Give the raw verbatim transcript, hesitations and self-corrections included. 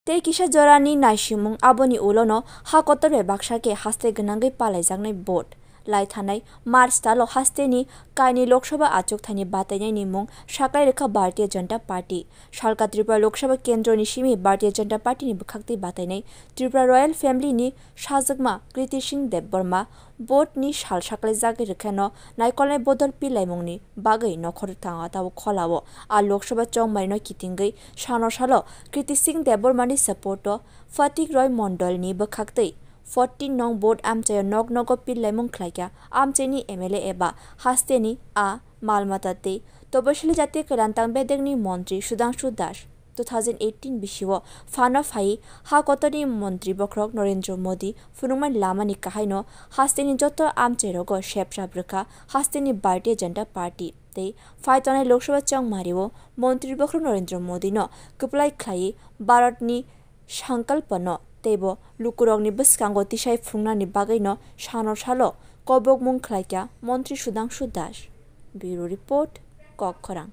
Tei kisa jorani naisimung, aboni ulono ha kotor bai baksa khe haste gwnangwi palaijaknai vote. Lai thanai March talo hasteni kainwi Lok Sabha achukthani batainaini mung saklai rwkha Bharatiya Janata Party. Salka Tripura Lok Sabha kendroni simi Bharatiya Janata Party ni bwkhaktwi batainai Tripura Royal Family ni sajwkma Kriti Singh Debbarma vote ni sal saklaijagwi rwkheno naikolnai bodol pilaimungni bagwi nokhortang atao kholao a Lok Sabha chongmarino kitingwi sano salo Kriti Singh Debbarma ni support o Fatik Roy Mondol ni bwkhaktwi fourteen nong vote amchaio nok nogo pillaimung khlaikha amchaini M L A eba hasteni a malmata tei Tobosili Jatiya Kalyan Tang bedekni montri Sudhangshu Das two thousand eighteen bisio phano phai ha kotorni montri bokhorok Narendra Modi phunukmani lamani kahaino hasteni joto amchairogo sepsap rwkha hasteni Bharatiya Janata Party tei phai tongnai Lok Sabha chongmario montri bokhorok Narendra Modino kwplai khlaiwi Bharatni sankalpano teibo lukurokni bwskango tisai phunuknani bagwino sano salo kobokmung khlaikha montri Sudhangshu Das. Bureau Report, Kokkhorang.